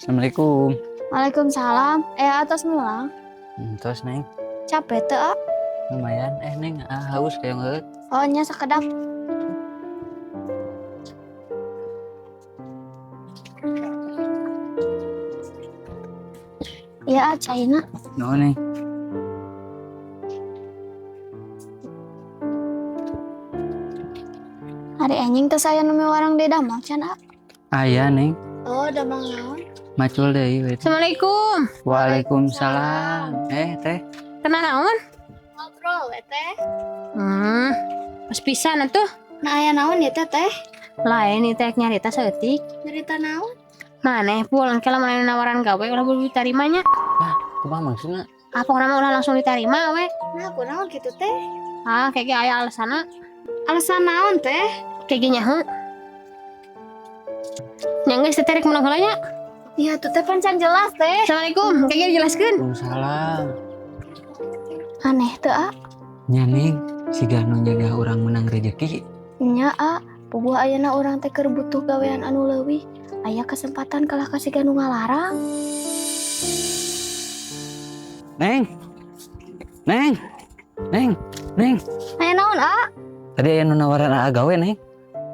Assalamualaikum. Waalaikumsalam. Eh, atos mulang. Tos, Neng. Capek teu, ah? Lumayan. Eh, Neng, haus kayak ngeut. Oh, nya sakedap. Iya, ah, caina. Nuhun, Neng. Hari anjing teh saya nu miwarang di damel can, ah. Aya, Neng. Oh, damel naon? Macul deui we. Assalamualaikum. Waalaikumsalam. Eh, Teh. Kena naon? Ngobrol we teh. Pas pisan atuh. Nah, aya naon ya teh teh? Lain ieu teh nyarita saeutik. Nyarita naon? Maneh pulang ke lamun aya nawaran gawe ulah buru diterima nya. Kumaha maksudna? Ah, pokona mah ulah langsung diterima we. Nah, kunaon kitu teh? Ah, kayak ge aya alasanna. Alasan naon teh? Kayak ge nyaho. Nya geus teh rek menang heula nya. Iya, tuh teh pancan jelas teh. Assalamualaikum. Kayak ge dijelaskeun. Waalaikumsalam. Aneh teu, ah. Nya, Neng, siga nu nyegah urang menang rezeki. Nya, ah, puguh ayeuna urang teh keur butuh gawean anu leuwih. Aya kesempatan kalah ka siga nu ngalarang. Neng. Neng. Neng. Neng. Aya naon, ah? Tadi aya nu nawaran aa gawe, Neng.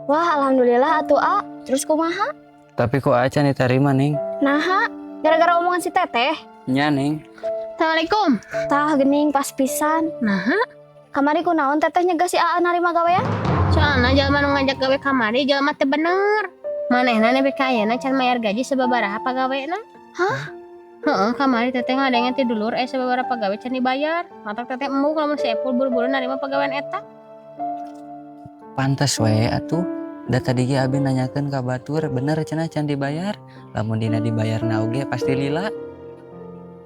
Wah, alhamdulillah atuh, ah. Terus kumaha? Tapi kok acan diterima, Neng? Naha, gara-gara omongan si teteh. Nya, Neng. Assalamualaikum. Tah gening pas pisan. Nah, Kamari kunaon teteh nyegah si Aa narima gawean? Soalna jalma nu ngajak gawe kamari jalma teu bener. Manehna nepi ka ayeuna can mayar gaji sababaraha pagawena. Hah? Heeh, kamari teteh ngadenge ti dulur sababaraha pagawe can dibayar. Matak teteh embung lamun si Epul buru-buru narima pagawean eta. Pantes we atuh. Da tadi ge abi nanyakeun ka batur, bener cenah can dibayar. Lamun dina dibayarna oge pasti lila.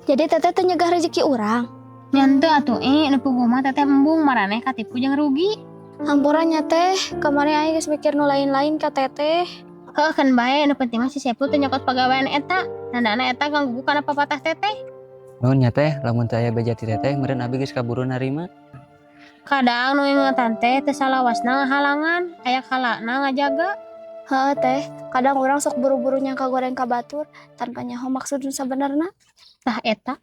Jadi teteh teh nyegah rezeki urang. Nya henteu atuh nu puguh mah teteh embung maraneh katipu jeung rugi. Hampura nya teh, kamari aing geus mikir nu lain-lain ka teteh. Heuh kan bae nu penting mah si Epul teu nyokot pagawean eta. Tandana eta ganggu kana papatah teteh. Nuhun nya teh, lamun teu aya beja ti teteh meureun abi geus kaburu narima. Kadang nu ingetan teh teu salawasna ngahalangan, aya kalana ngajaga. Heeh teh, kadang urang sok buru-buru nyangka goreng ka batur tanpa nyaho maksud nu sabenerna. Tah eta.